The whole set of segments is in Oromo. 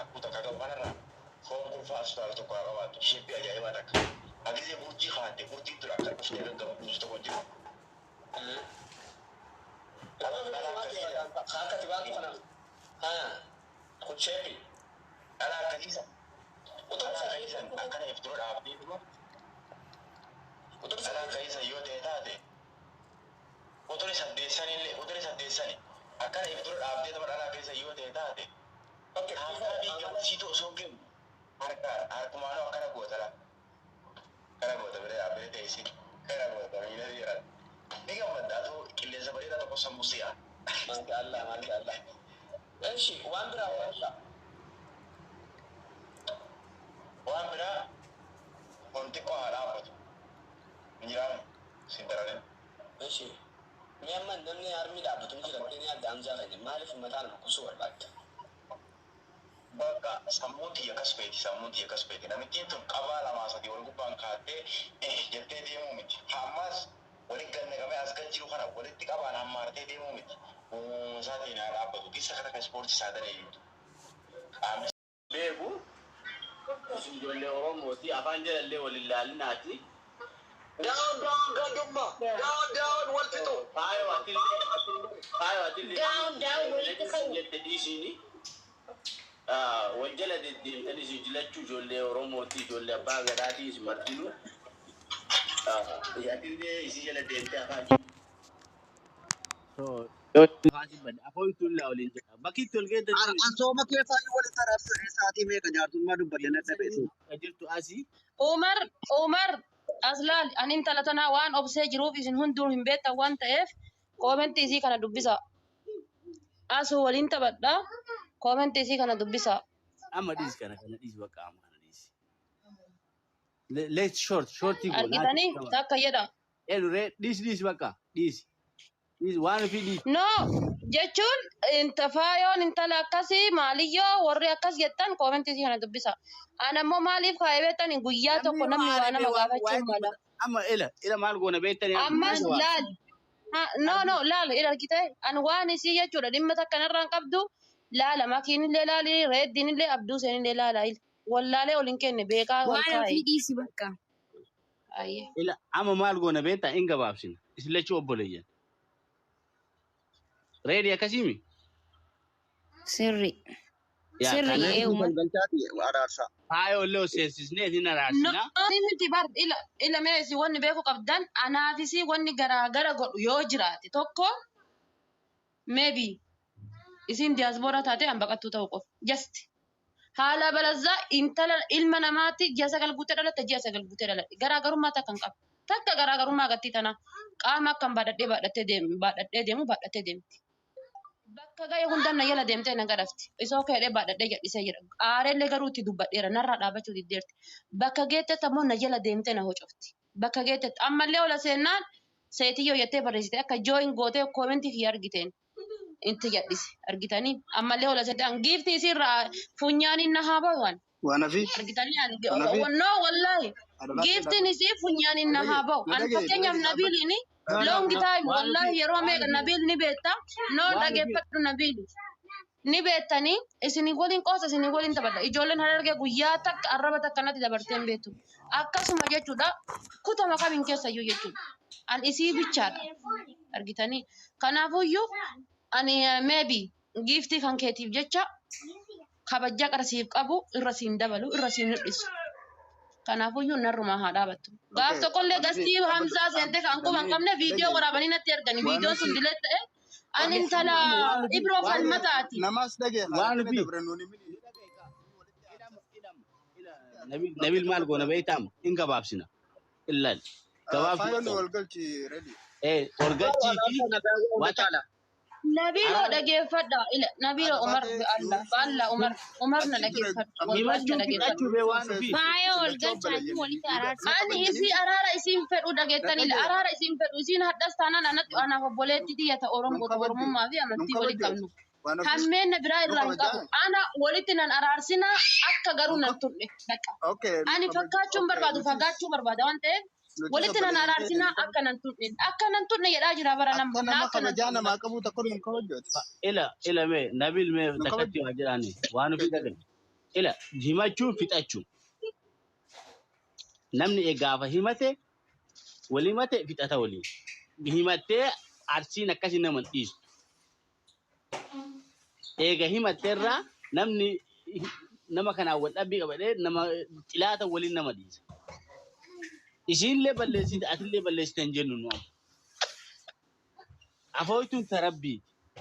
Akkuu takka qabu kanarraa foon kun fa'aa asutaala tokko haa qabaattu. Sheeppii ajaa'ibaa takka. Agisee burjii kaatte burjiin ture akka dhuftee gaggabdu tokko hin jiru. Akka ati baatu kana. Kun sheeppi. Dhala akkasiisan. Dhala akkasiisan akkana if dura dhaabdee dura. Dhala akkasiisan yoo ta'e taate uture saddeessanillee uture saddeessani akkana if dura dhaabdee nama dhala akkasiisan yoo ta'e taate haaftaa gammachiitu osoo kennu harka harkumaanuu akkana goota la. Kana goota bira dhaabdee teessi. Kana goota miila jira. Ni gammadda atoo qilleensa bareedaa tokko sammuu si'a. Masha Allah, masha Allah. Eshi, waan biraa, waan biraa. Waan biraa kun xiqqoo haa dhaabbatu. Hin jiraame sin dararin. Eshi. Mee amma namni harmi dhaabbatu ni jira malee ni adda Hamzaa keenya maaliif mataa nama kusuu barbaadda? Bakka sammuun tiyya akkas feeti, sammuun tiyya akkas feeti. Namittiin tun qabaa lamaa sadii wal gubbaan kaattee jettee deemuu miti. Ammas walitti gannaqamee as gad jiru kana walitti qabaan hammaartee deemuu miti. Uumama isaatiin haa dhaabbatu. Gissa kana kan ispoortii isaa dalee qaamni beeku isin ijoollee Oromooti afaan jalallee wal ilaalinaati. Down, down, gandumma. Down, down, wal fixu. Faayoo atillee, faayoo atillee. Down, down, walitti qabu. Jette dhiisiini. Wal jala deddeemtanii isin jilachuu ijoollee Oromooti, ijoollee abbaa gadaatii isin martinuu. Atillee isin jala deemtee afaan. Ansooma keessaa walitti araarsuu sa'aatii meeqa jaartummaa dubbadde nadhabe isin. Jirtu asii. Umar, Umar, as laal, ani intala tanaa waan obsee jiruuf isin hunduu hin beektan waan ta'eef koomentii isii kana dubbisa. Asuu waliin taphadha. Koomentii isii kana dubbisa. Amma dhiisi kana, kana dhiisi, bakka amma kana dhiisi. Let's short shortii goona. Argitanii takka jedha. Eenyuree dhiisi, dhiisi, bakka dhiisi. Dhiisi waan ofii dhiisi. No, jechuun faayoon intala akkasii maaliyyoo warri akkas jettan koomentii isii kana dubbisa. Ani ammoo maaliif kaayee beektan guyyaa tokko namni waa nama gaafachuu mala. Amma ila ila maal goona beektanii? Ammas laal. No, no, laal ila argite ani waan isii jechuudha dhimma takka narraan qabdu laala makiinillee laali reeddiinillee abduu seenillee laala wallaalee ol hin kenne beekaa ol Waan kaa'e. ofii dhiisi bakka. Ayyee. Ila amma maal goona beektaa? Hin gabaabsina. Isin lachuu obboleeyyan. Reedii akkasiimi? Sirri. Yaa Sirri kana ee Umar. Galchaati araarsa. Faayoo illee seensisnee isin No, araarsina. miti bar ila ila mee isin wanni beeku qabdan anaafisi wanni garaa gara godhu yoo jiraate tokko maybe isin diyaaspoora taate an baqattuu ta'uu qofa. Just haala balazzaa intala ilma namaatti ji'a 9 guutee dhalatte, ji'a 9 guutee dhaladhe, garaagarummaa takka hin qabu. Takka garaagarummaa agartii tana qaama akkam baadhadhee baadhattee deemu baadhadhee deemu baadhattee deemti. Bakka ga'e hundaan na jala deemtee na gadhafti. Isoo ka'ee baadhadhee jedhisee jira. Aareellee garuu itti dubbadheera narraa dhaabachuu diddeerti. Bakka geettetti ammoo na jala deemtee na hocofti. Bakka geettetti ammallee ola seennaan seetiyyoo jettee barreessite akka jooyin gootee koomentii kiyya argiteen. Itti jedhise argitanii ammallee ola seente an giiftii isiirraa funyaaniin na haa bahu an. Waan hafi. Argitanii an Waan hafi. No, wallahi giiftiin isii funyaaniin na haa bahu an. Fakkeenyaaf Nabiiliini long time, wallahi yeroo meeqa Nabiil ni beekta, no, dhageeffadhu, Nabiil ni beektanii isinii waliin qoosa, isinii waliin taphadha. Ijoolleen Harargee guyyaa takka arraba takka natti dabartee hin beektu akkasuma jechuudha. Kutama kamiin keessayyuu jechuudha an isii bichaadha argitanii. Kanaafuyyuu ani maybe giiftii kan keetiif jecha kabajaa qarsiif qabu irra siin dabalu irra siin hir'isu. Kanaafuyyuu narrumaa haa dhaabattu. Gaaf tokkollee gastii Hamzaa seentee kan quba hin qabne viidiyoo waraabanii natti ergani. Viidiyoon sun dilee ta'e ani intala Ibroo Falmataati. Namas dhagee Waan haala ofii. dabre nuuni mini. Nabil maal goona beektaam? Hin gabaabsina. Ilaal. Faayoon Gabaabsina. wal galchi ready. Orgachii fi waan Nabiiloo dhageeffadha. Ila Nabiiloo Umar Allah Allah Umar Umar na dhageeffadhu. Wallahi na himachuu dhageeffadhu. fixachuu bee waan ofii. Faayoo ol galchaatii walitti araarsa. Ani isii araara isiin fedhu dhageettanile araara isiin fedhu isiin hadhas taanaan anatti anaaf obboleetti tiyya ta Oromoo ta Oromummaa fi amantii walitti qabnu. Hammeenna biraa irraa hin qabu. Ana walitti nan araarsina akka garuu nan turre bakka. Ani fakkaachuun barbaadu fagaachuu barbaada waan ta'eef walitti nan araarsina akka nan turre, akka nan turre jedhaa jira bara Akka nama na nama akka nan kabajaa turre. Namaa qabu tokko nun kabajjooti. Ila ila mee Nabil mee Nun takkatti kabajju. waa jedhaani waan ofii dhagaye. Ila himachuun fixachuun namni gaafa himate wal himate fixata waliin. Himattee arsiin akkasii nama hin dhiistu. Eega himatteerraa namni nama kanaan wal dhabbii qabadhee nama xilaata waliin nama dhiisa. Isiinillee balleessite atillee balleessite hin jennu nu amma. Afooytuun tarabbii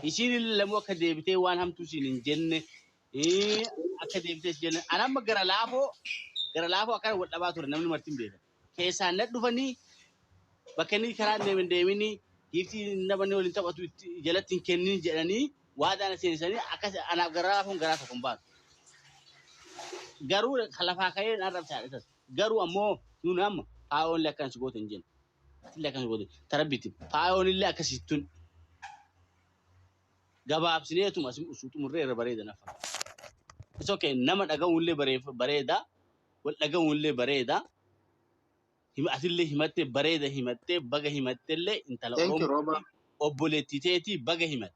isiinillee lamuu akka deebitee waan hamtuu siin hin jenne akka deebitee si jenne an amma gara laafoo akkana wal dhabaa ture namni marti hin beeka. Keessaan na dhufanii bakka inni karaa hin deemin deeminii giiftii namni waliin taphatu jalatti hin kennin jedhanii waadaan seensanii akkas anaaf gara laafoon garaa tokko hin baatu. Garuu lafaa ka'ee hin arrabsaa isas. Garuu ammoo nuun amma faayoon illee akkanas goote hin jennu. Atillee akkas goote tarabbiitti faayoon illee akkasittun gabaabsineetuma asin usuu xumurree irra bareeda nafa. It's okay nama dhaga'uun illee bareeda wal dhaga'uun illee bareeda. Atillee himattee bareeda himattee baga himattee illee intala Thank you, Oromoo Roba. obboleettii teetii baga himatte.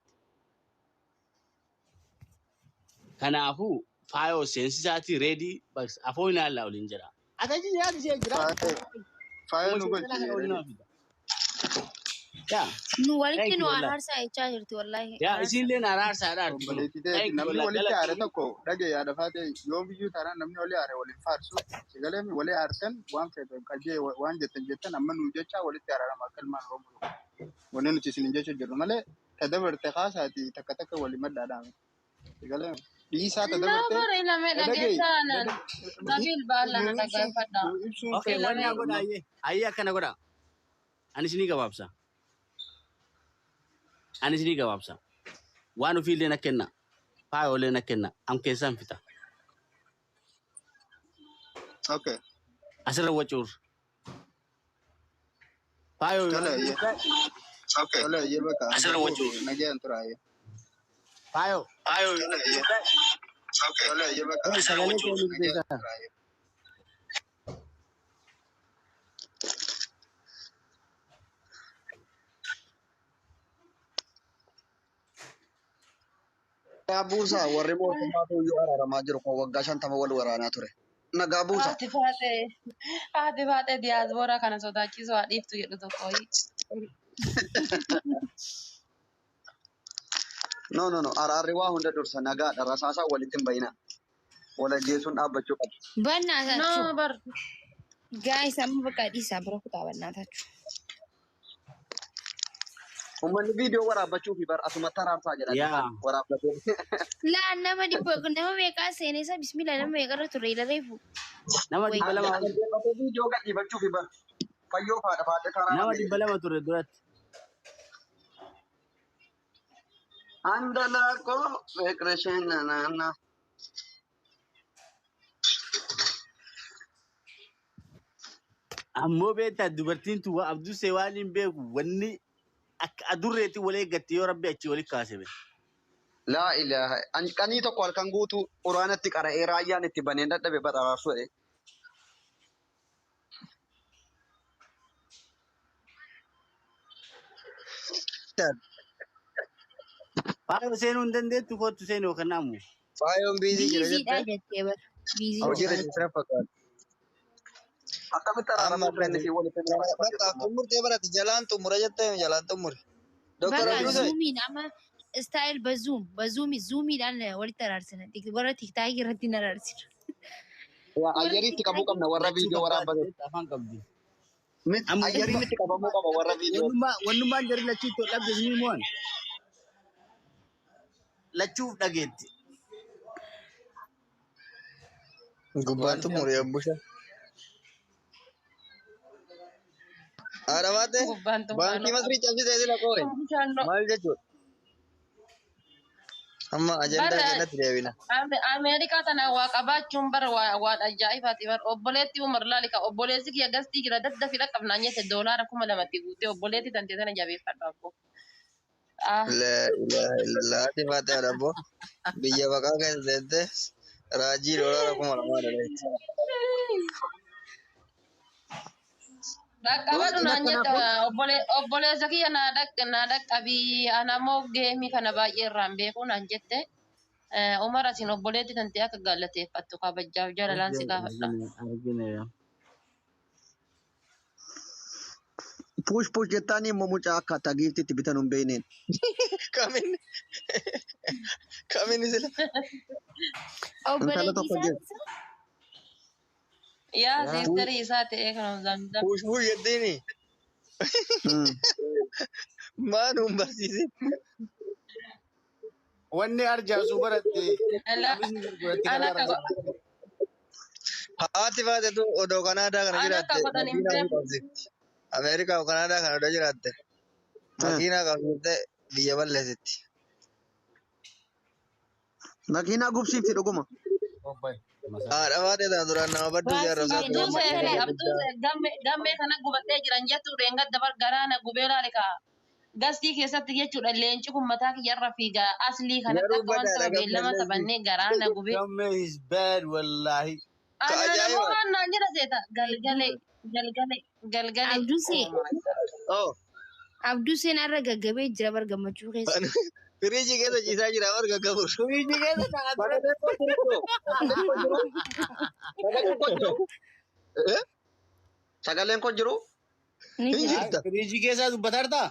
Kanaafuu faayoo seensisaatii reedii afoo hin haallaa waliin jira. Ati achi yaadu ishee jira. Faayoo nu Uma ishee kana galchi waliin ready. nama fida. Yaa Nu walitti thank you nu wallahi. araarsaa jechaa jirti wallaahi. Yaa Araarsaa. isiillee araarsaadha arti kun. Obboleettii teeti Thank you namni wallahi walitti aare galatoomii. tokko dhagee yaada faatee yoo biyyuu taanaan namni walii aare waliin faarsu sagaleen walii aartan waan feetan qajee waan jettan jettan amma nu jecha walitti araarama akka ilmaan Oromoo tokko. Wanni nuti isin jecha jirru malee ta dabarte kaasaati takka takka walii maddaadhaan. Sagaleen dhiisaa ta Naa dabarte bara ilame dhagee dhageessaanan nabil baalla nu na ibsuun dhaggeeffadha. nu ibsuun Okay feetan wanni haa Ilame godha ayyee ayyee akkana godha. Ani isinii gabaabsa. Ani isinii gabaabsa. Waan ofiillee na kenna. Faayoolee na kenna. Am keessaan fita. Okay. Asirra wacuur. Faayoo Tole yoo ayyee. Okay. Tole ayyee bakka asirra hanga wacuur. nagayaan tura ayyee. Faayoo. Tole ayyee. Okay. Tole ayyee bakka Sagalee hanga kee nuuf nagayaan beekaa. tura ayyee. Nagaa buusaa warri mootummaa tuyyuu araaramaa jiru kun waggaa 50 wal waraanaa ture. Nagaa buusaa. Haati faatee diyaasbooraa kana sodaachisuu haa dhiiftu jedhu tokko. No no no araarri waa hunda dursa nagaadha rasaasaa walitti hin bayinaa. Wal ajjeesuun dhaabbachuu qaba. Bannaatachu. No bar Guys amma bakka dhiisaa bira kutaa bannaatachu. Uummanni viidiyoo waraabbachuu fi bar asumatti araarsaa jedhan Yaa. isaan waraabbatee. Laa nama dhibba nama meeqaa seenee isa bismillah nama meeqarra ture ilareefu. Nama Wayii. 200 ol. Dhaggeeffatee viidiyoo gadhiifachuu fi bar fayyoo faadha faadha Nama araarame dhibba jedhe. lama ture duratti. Andalaaqoo feqresheen naana. Ammoo beektaa dubartiin tun waa abdusee waan hin beeku wanni akka adurreetti wal eeggatti yoo rabbi achii walitti kaase be. Laa ilaaha. Qanii tokko halkan guutuu quraanatti qara'ee raayyaan itti baneen dadhabe bara araarsuu jedhe. Faayoo seenuu hin dandeettu kootu seenuu yookaan naamu. Faayoon biizii jira Biiziidha jettee jettee bara. Biizii hojiirra jira. jirti na fakkaata. Akkamitti Amma araaramuu akkasi. fi walitti nama Bakka taphattu immoo. xumurtee barate jalaan xumura jettee jalaan xumure. Doktor Bakka Abdusee zuumiin amma style bazuum bazuumi zuumiidhaan walitti araarsina. Warra tiktaakii irratti hin araarsina. Warra Ayyariitti qabuu tiktaakii qabna warra Lachuu viidiyoo qabdaa waraabbate. afaan qabdi. Miti Amma ayyariin itti qabamuu qaba warra viidiyoo. wannummaan jarri lachuu itti dhabde isinii mo'an. Lachuuf dhageetti. gubbaan xumure abbusha. Haadha baate gubbaan xumuraan baankii masrii cabsitee sila qoore maal jechuudha? Amma ajandaa Bara keenyatti deebina. Ameerikaa tana waa qabaachuun bara waan ajaa'ibaati bara obboleetti Umar laalika obboleessi kiyya gastii jira dadda fidha qabnaan jette doolaara 2000tti guutee obboleetti tantee tana jabeeffadhu abboo. Ah. Laa ilaaha illallah haati baate haadha abboo biyya baqaa keessa seente raajii doolaara 2000 dhaleetti. Dhaqqabadhu Wanti naan akkanaa jette kun obboleessa kiyya naa dhaqqabii ana ammoo geemii kana baay'ee irraan beeku naan jette. Umar asin obboleetti tantee akka galateeffattu kabajaaf jaalalaan si gaafadha. Argine. Push push jettaanii immoo mucaa akkaataa giiftitti bitan hin beekneen. Kamin kamin sila. Intala Obboleettii tokko isaa jira. Yaa siistarii isaa ta'ee kan zamzam. Push push jettiini. Maa nuun barsiisin. Wanni arjaasu baratte namni gurguratti Ana karaa akka irra. Haati faatetu odoo Kanaadaa kana ana akka jiraatte godhan hin makiinaa beeku. qabsiifti. Ameerikaa fi Kanaadaa kana odoo jiraatte makiinaa qabsiiftee biyya balleessitti. Makiinaa gubsiifti dhuguma. Haadha faatee tana duraan nama badduu si arrabsaa Baasii ture. nama Abduusee fi kana Abduusee gammee gammee kana gubattee jiran jettu reengadda bar garaana gubee laale kaa. Gastii keessatti jechuudha leenci kun mataa kiyyarra fiigaa aslii kanatti Garuu akka waan badaadha tapha beellama gammallee. taphannee garaana gubee. Gamme is bad wallahi. Ka Anaan ammoo ajaa'iba. waan naan jedha seeta galgale galgale galgale. Abduusee Oh my God. Oh. Abduuseen har'a gaggabee jira bar gammachuu keessa. Firiijii keessa ciisaa jira marga gabur. Firiijii keessa taa'aa ture. Sagaleen koo jiru. Sagaleen koo jiru. Sagaleen koo jiru. Ni Hin jira. jirta. Firiijii keessaa dubbataa jirtaa?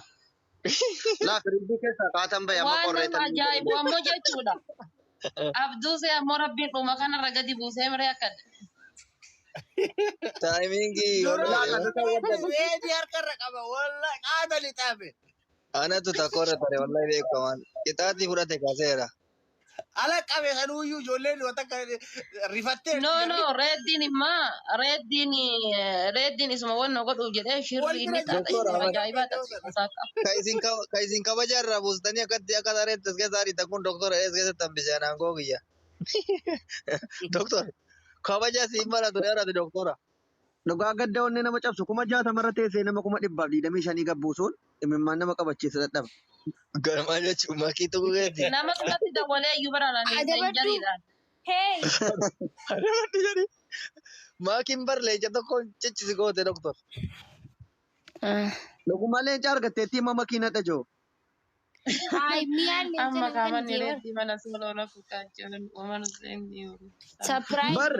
Laa firiijii keessaa kaatan bahe amma Waan nama qorreetanii. ajaa'ibu ammoo jechuudha. Abduusee ammoo rabbiin dhuma kanarra gadi buusee miree akka Taayimingii Dura Laa warra kan isa waddan. reedii harkarra qaba wallahi qaama lixaafe. Anatu takkoorra tare wallahi beekamaan. Qixaatii fudhate kaaseera. Ala qabe sanuyyuu ijoolleen waan takka rifatteerti No, jarri. no, reeddiin immaa reeddiin reeddiin isuma wanna godhuuf jedhee Wal shirri bira inni xaaxa Doktora shirra Ahmad. ajaa'ibaa xaxi. Ka isin ka isin kabaja irraa buustanii akkatti akka sareetti as keessa ariitan kun doktora ees keessatti hambisee anaan koo kiyya. Doktora kabaja siin mala ture arati doktora. Dhugaa gadda onnee nama cabsu 60,000 irra teessee nama 125,000 gabbuusuun imimmaan nama qabachiisa dadhaba. Garmaa jechuun makii tuquu keeti. Nama kanatti dawwalee iyyuu bara naan Adabadhu. jariidhaan. Hey. Adabadhu jedhi. Maakiin bar leenca tokkoon ciccisi goote doktor. Dhuguma leenca argatteetti immoo makiina dhajoo. Haay miyaan leenca Amma nan kan kaamanni jee bar. reeddii mana sooloo rafu kaachoo Umar Hussein Diyoon. Surprise. Bar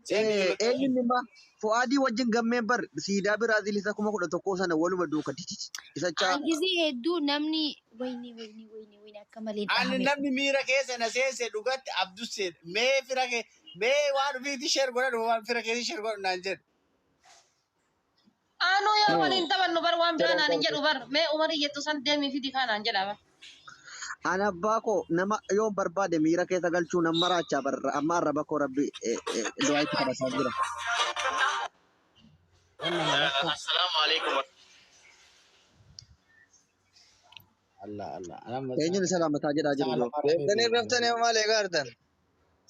Seenni eenyuun immoo Fu'aadii wajjin gammeen bar siidaa Biraaziil isa 11,000 sana waluma duuka titi isa caa Angizii hedduu namni wayni wayni wayni wayni akka malee Ani dhahame. namni miira keessa na seese dhugatti Abdusseen mee fira kee mee waan ofiitti sheer godhadhu waan fira keessa sheer godhadhu naan jedhu. Anuu yoo waliin taphannu bar waan biraa naan hin jedhu bar mee Umarii jettu san deemii fidi kaanaan jedha bar. Ani abbaa koo nama yoon barbaade miira keessa galchuu nan maraachaa barra amma arraba koo rabbi du'aa itti kadhataa jira. Assalaamu alaikum. Allah Allah. Anamma Eenyuun isa lamataa jedhaa jiru sa'a yoo. lama rafee Deebitanii raftanii maal eegaa jirtan?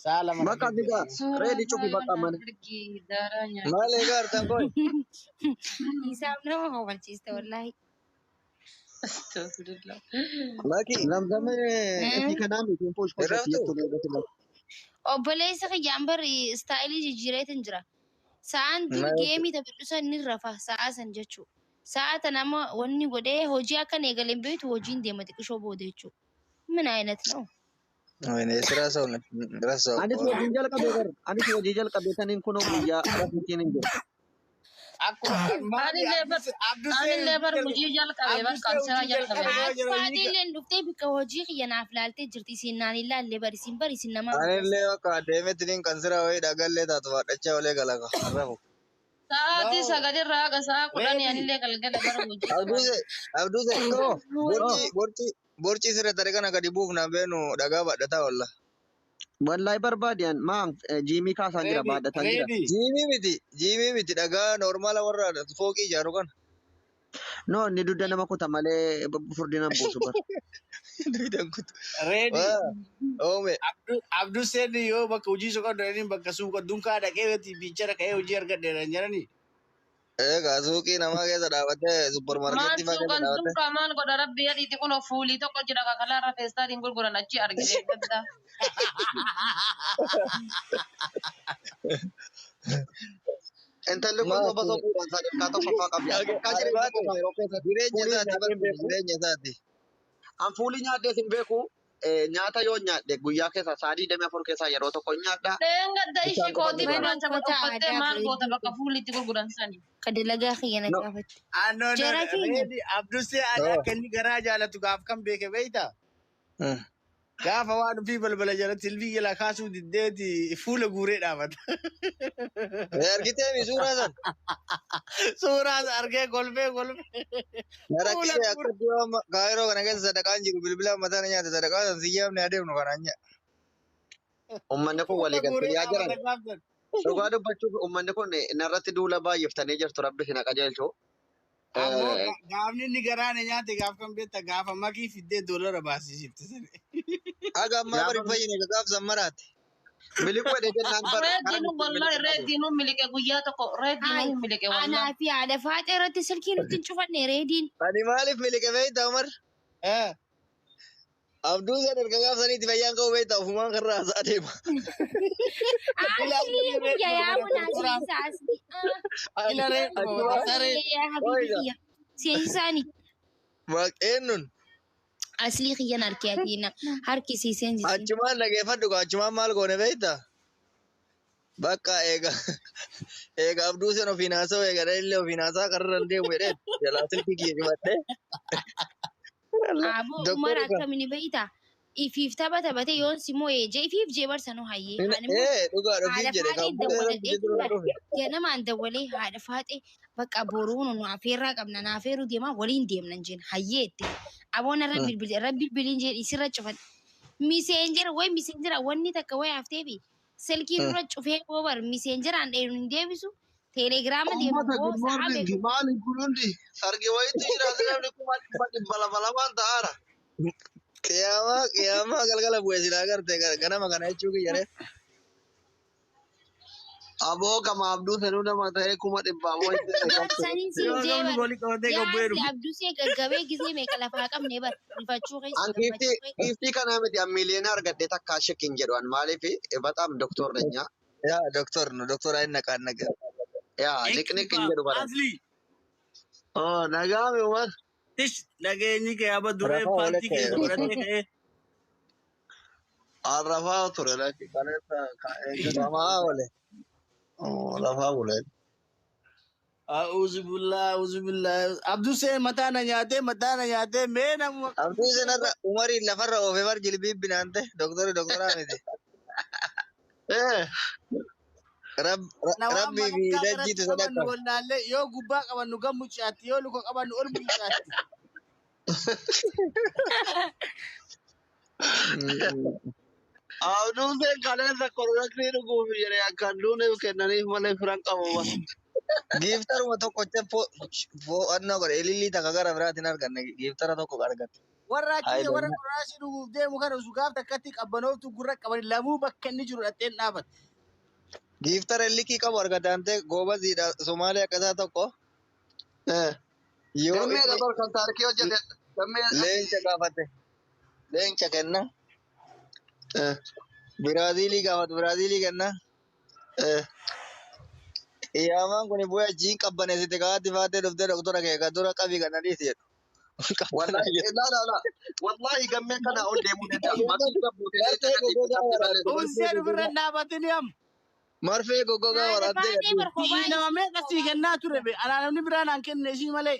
Sa'a lama Bakka rafee digaa Suuraa reedi cufi isaa bakka yoo mana. naan ergi daaraa nyaata. Maal eegaa jirtan koi? Isaaf nama hawwachiista wallaahi. Astaghfirullah. Maki Zamzamee isii kanaa miti push hin push ati raftu? jettu beekatu lafa. Obboleessa kiyyaan bar istaayilii jijjiireetin jira. Sa'aan dur geemii taphadhu san ni rafa sa'a san jechuudha. Sa'a tana amma wanni godhee hojii akkan eegaleen beektu hojiin deema xiqqishoo booda jechuudha. Min ayinat ነው. Wayne sira soon rasoo. Anis hojii jalqabee bara anis hojii jalqabee taniin kunoo guyyaa rafiitiin hin jiru. Akkuma maali Anillee bar Abdusseen anillee bar hojii jalqabe bar Abdusseen qabsiraa hojii jalqabe. jalqabe yoo Haati jedhan faatilleen dhuftee bikka hojii kiyya naaf laaltee jirti. Isin naan hin laalle bar isin bar isin namaa muraasa. Anillee bakka deemetiniin kan sira wayii dhagallee taatu baadhachaa olee galaqa. Rafu. Sa'aatii No. sagalirraa haga sa'a kudhanii Ready. anillee galgala bara hojii qaba. Abduuse Abduuse Oo oo borcii borcii borcii sirra tare kana gadi buufnaan beenu dhagaa baadhataa olla. wallahi barbaade an maan jiimii kaasaan jira Ready. baadhataan jira. Ready. Jiimii miti dhagaa noormaala warra fooqii ijaaru kana. No inni dugda nama kuta malee furdina hin buusu bara. Dugdaan kutu. Ready. Waa oome Abdusseen yoo bakka hojii soqodhu jedhanii bakka suuqa dunkaa dhaqee biichara ka'ee hojii argadhe jedhanii. Egaa suuqii namaa keessa dhaabattee Maal suppermaarkeetii faa keessa suuqan dhaabattee. dunkaa maal godha rabbi yadiiti kun fuulii tokko jira kakalaarra feestaaliin gurguran achi argine gadda. Intalli kun soba sobuudhaan sadarkaa tokkoffaa qabdi. Sadarkaa jireenya Baate koo yeroo keessatti jireenya fuulii isaati nyaadhee hin bakka beeku. jireenya isaati. An fuulii nyaadhees hin beeku. Nyaata yoo nyaadhe guyyaa keessaa sa'a 24 keessaa yeroo tokko nyaadha. Dheengadda ishii Bishaan qofa kootii dhugaa. Mana gurraacha uffata uffattee aadaa maal goota bareedduu bakka fuulli itti gurguran sani. ka dalagaa kiyya na No. gaafatte. Ah, no, no, Jara keenya Reedi Abdusee ani akka inni garaa jaalatu gaaf kan beeke beeyta. Gaafa waan ofii balbala jalatti ilbii jalaa kaasuu diddeeti fuula guuree dhaabata. Argitee mi suuraa san? Suuraa argee kolfee kolfee Na fuula rakkisee akka guuree. du'a kaayiroo kana keessa sadaqaan jiru bilbila mataa na nyaate sadaqaa san siyyaamne adeemnu kanaan nyaa. Uummanni kun Fuula walii galtee guuree yaa jiran. dhaabata gaaf san. Dhugaa dubbachuuf uummanni kun narratti duula baay'iftanii jirtu rabbi isin haa qajeelchu. Ammoo gaafni inni garaa na nyaate gaaf kan beekta gaafa makii fiddee doolara baasisiifte sani. Aga ammaa bari Gaafa fayyine gaaf san maraate. miliquu jedhee jennaan bara kara Reediin ittiin wallahi miliquu dhabe. reediin miliqe guyyaa tokko reediin Hayi, miliqe wallahi. anaa fi haadha faaxee irratti silkii nutti hin cufanne reediin. Ani maaliif miliqe beektaa Umar? Eh. Abduu san erga gaaf saniitti fayyaan qabu beektaa ofumaan karraa haasa'aa deema. Ila Aslii reed kiyya yaa dhuma munaa tortoraa. seensa aslii. Ila reed dhuma Achumaan saree. Yaa habiibi ooyisa. kiyya. Seensaani Eenyuun aslii kiyyan harkee atiina harkisii seensisi. achumaan dhageeffadhu kaa achumaan maal goone beektaa? Bakka eega eega abduu sen ofiin haasa'u eega illee ofiin haasaa karra hin deemu jedhee jalaa silkii kiyya cufadhee. Aboo Umar Doktorri kan akkamini beeyta? Ifiif tapha taphate yoon si moo'ee jee ifiif jee barsanuu hayyee. Ani immoo ee dhugaadha ofiif haadha jedhe kan faaxee bu'ee dawwaladhee rabbi dura bar dhufe. ganamaan dawwalee haadha faaxee bakka boruu nu afeerraa qabna na afeeruu deemaa waliin deemnan jeen hayyee itti. Aboon irra bilbili irra bilbiliin jeen isirra cufan. Miseenjera way miseenjera wanni takka way haftee fi silkii dura cufee boobar miseenjeraan dheeru hin deebisu. Teelegiraama deemu Uummata boo good sa'a morning. meeqa. Maali kun hundi sargi wayiitu jira namni 200,000 ta'aara. Qiyaamaa qiyaamaa galgala bu'ee silaa garte ganama kana jechuu kiyya ree. Aboo kama abduu sanuu nama ta'ee 100,000 wayiitti Bar saniin siin Yoo jee namni bar. goolii qabatee Yaa gabbu'ee asli dhufu. abdusee gaggabee gisee meeqa lafaa qabne bar rifachuu keessa An giiftii gammachuu keessa. giiftii kanaa miti an miiliyoona argadhe takka shakkin jedhu an maaliif በጣም ዶክተር ነኝ። Yaa doktor nu doktor ayin naqaan naqa. Yaa niqniq hin jedhu bara. Asli. Oh nagaame Umar. Tish dhageenyi kee aba duree Rafaa paartii oolette. keessa godhatee ka'ee. An rafaa ture lakki kaleessa ka'ee Ramaa oole. Rafaa bule. A'uuzu billaa a'uuzu billaa. Abdusee mataa na nyaatee mataa na nyaatee mee namuma. Abduu senarra umariin lafarra oofee bar jilbii binaante doktori doktoraa miti. Eh Na waan Rabbii fi malakkaa biratti dajjiitu qabannu sadaqqa. wallaallee yoo gubbaa qabannu gam mucaatti yoo luka qabannu ol mucaatti. Abduun seen kaleessa koronaksii dhuguuf jedhee akkan duuneef kennaniif malee firan qabu bara. Giiftaruma tokkocha fo'annoo godhe ilillii takka gara biraatiin arganne giiftara tokko argatte. Warra achii warra Hayiloon qoraasii dhuguuf deemu kana osoo gaaf takkatti qabbanooftu gurra qaban lamuu bakka inni jiru dhaqxeen dhaabate. Giiftara illikii qabu argatte antee goobaziidha Somaalee akkasaa tokko Eh yoo Gammeedha inni bar kan taarikii hojjete. Gammee leenca gaafate leenca kenna eh Biraaziilii gaafatu Biraaziilii kenna eh Qiyaamaan kun bu'ee achiin qabbaneessite kaatti faatee dhuftee doktora kee kan dura qabii kana dhiisi jedhu. Wallahi la la la wallahi gammee kana ol deemuu danda'a. Makii gabbuutee Marfee leenca goggogaa gadhiifte waraabde balleessu. marfee Unseen ofirra goggogaa hin dhaabatin yam. marfee goggogaa Haadha waraabdee faaxee gadhiisi. bar kophaa Ishii nama isii meeqa sii kophaa. kennaa ture be anaa namni biraa naan kenne ishii malee.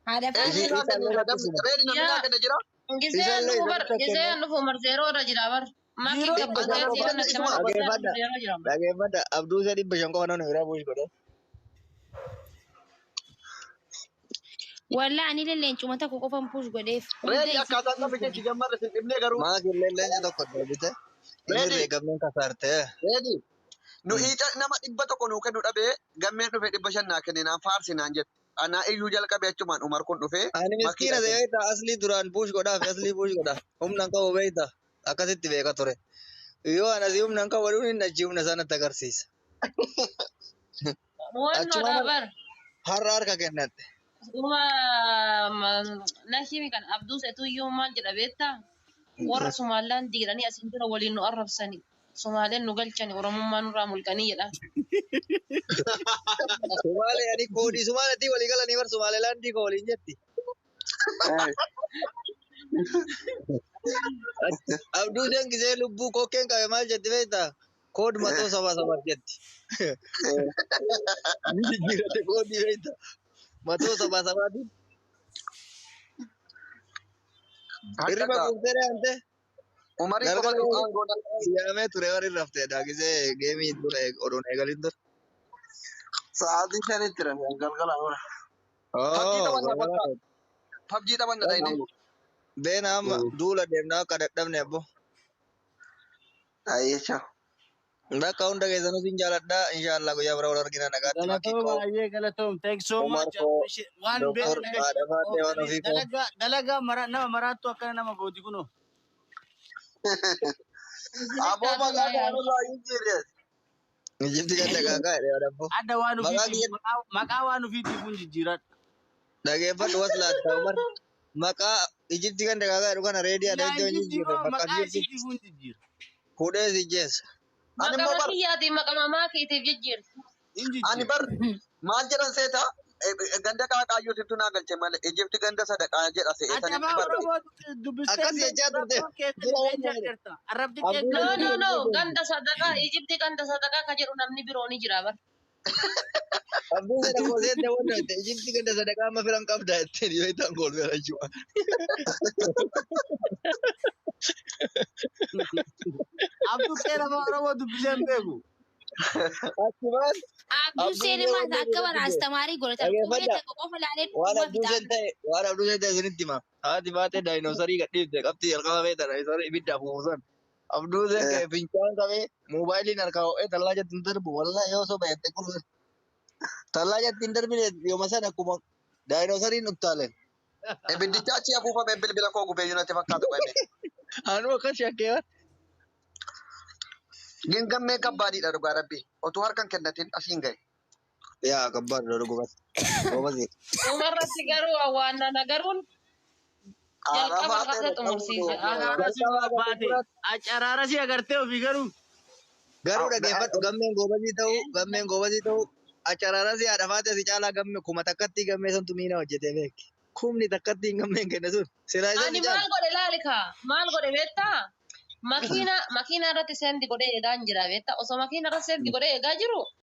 Haadha Eenyu faaxee Ishii naa bar kenne isaallee jira? rakkisuma. Reedi namni naa Yaa kenne jira? gisee Isaallee dhufu bar isaan gisee kenna. dhufu mar zeeroo irra jira bar. Maki Ziiroo Ani gabbatee namni zeeroo kenne natti isuma. mana gisee dhufu Dhageeffadha. zeeroo jira. Dhageeffadha. Abduu isa 500 qofa namni biraa buush godhe. Wallaa ani illee leencuma tokko qofan push godheef hunda Reedi isii akkaataan push namni godhe. kechi gammarra sin dhibnee garuu. Maakillee leenca tokko darbite. Inni Reedi reegamneen kasaarte. reedi nu iica nama 100 nuu kennu dhabee gammeen dhufee 500 naa kenne naan faarsi naan jette. Anaa iyyuu jalqabe achumaan Umar kun dhufee Ani miskiina makiidha ta'e kenne. beektaa aslii duraan buush godhaaf aslii buush godha. Humna hin qabu beektaa akkasitti beeka ture. Yoo ani asii humna hin qabu jedhuun inni achii humna sanatti agarsiisa. Wannoodha Achumaan bar. har'a harka kennadhe. Uma nahimi kan abduu seetuyyuu maal jedha beektaa? Warra Somaalaan diidanii asiin dura waliin nu arrabsani. Somaaleen nu galchani Oromummaa nurraa mulqanii jedha. Sumaalee ani koodii Sumaaleetti walii galanii bar Sumaaleelaandii koo waliin jetti. Abduu seen gisee lubbuu kokkeen qabe maal jetti beektaa? Kood matoo saba saba jetti. Ni jijjiirate koodii beektaa? Matoo saba sabaati. Hadda Hirriba gaa quuftee dhaante Umarii galgala qofatu aangoo na siyaamee ture warri rafteedha gisee geemii dura odoon eegalin ture. Sa'aatii 5tti rafee galgala hora. PUBG Oo taphanna galgala. kottaa. PUBG taphanna dhayine. Beena amma duula deemnaa akka dadhabne abbo. Ayyecha. Bakka hunda keessanuu sin jaaladha. Inshaallah guyyaa bira wal argina nagaatti makii Galatoom koo baay'ee galatoom. Thank so Umar much. koo Waan Doktor beekne haadha faaxee waan ofii koo. dalagaa dalagaa mara nama maraattu akkana nama gooti kunoo. Isinitti Aboo haa maqaa tolu yaa. kaanurraa hin jirre. Ijibti ganda kaakaa jedhee wadabbo. Adda waan Maqaa ofiitiif kiyya maqaa waan ofiitiif kun jijjiiradha. dhageeffadhu was laatta Umar. Maqaa Ijibti ganda kaakaa jedhu kana reedii Silaa adeemtee hin hojii jijjiirre jijjiiroo bakka maqaa Ijibti isiitiif kun jijjiira. hudhee si jeessa. Ani immoo Maqama bar kiyyaatiin maqama maakiitiif jijjiirti. Hin ani jijjiira. bar maal jedhan seeta ganda qaaqaayyootitu naa galche malee Ijipti ganda sadaqaa jedha Ati se'eetanitti afaan bar. Oromoo dubbistee Akkas hin jechaa beektu turte rakkoon keessan dura waan leenca jedhe. jirta. Arrabdi Abduu No, keessa no, jedhu no. Ganda sadaqaa, Ijipti ganda sadaqaa ka jedhu namni biroo ni jira bar. Abduu jedha koosee daawwanna jette Ijibti ganda sadaqaa amma firan qabda jetteen yoo itti angool bira jechuudha. Abduu qeera afaan Oromoo dubbisee hin beeku. Achumaan Abduu Abduu seen illee maal wanni akka bara irratti bu'e. astamaarii godhatan qubee Dhageeffadha. takka qofa laalee Waan dhuma Abduu fixaa. seen ta'e waan Abduu seen ta'e isinitti hima. Haati baatee daayinoosarii gadhiifte qabxii jalqaba beekta daayinoosarii ibidda afuufusan. Abduu seen ka'e fincaan qabee moobaayiliin harkaa ho'ee tallaa jatti hin darbu wallaahi yoo soba jette qulqullina. Tallaa jatti hin darbine yooma sana akkuma daayinoosariin uttaalen. Ibiddicha achi afuufame bilbila koo gubee natti fakkaatu qabe. Anuu akkas shakkee Gingammee kabbaadidha dhugaa rabbi. Otuu harkan kennatin asiin gahe. Yaa kabbaadha dhugumatti. Goobasi. Dhumarratti garuu awwaannana garuun Haadha jalqaba faaxee irratti dadhabuu xumursiise. Acaraara si Jalqaba agartee baate. dura Acaraara si agartee ofii garuu. garuu dhageeffadhu gammeen goobasii ta'uu gammeen goobasii ta'uu acaraara si haadha faate si caalaa gamme kuma takkatti gammee santu miina hojjetee beeki. Kumni takkatti hin gammeen kenne sun silaa isa Ani si maal caala. godhe laalika? Maal godhe beektaa? Makiina irratti seendi godhee eegaa hin jira beektaa? Osoo makiina irratti seendi godhee eegaa jiru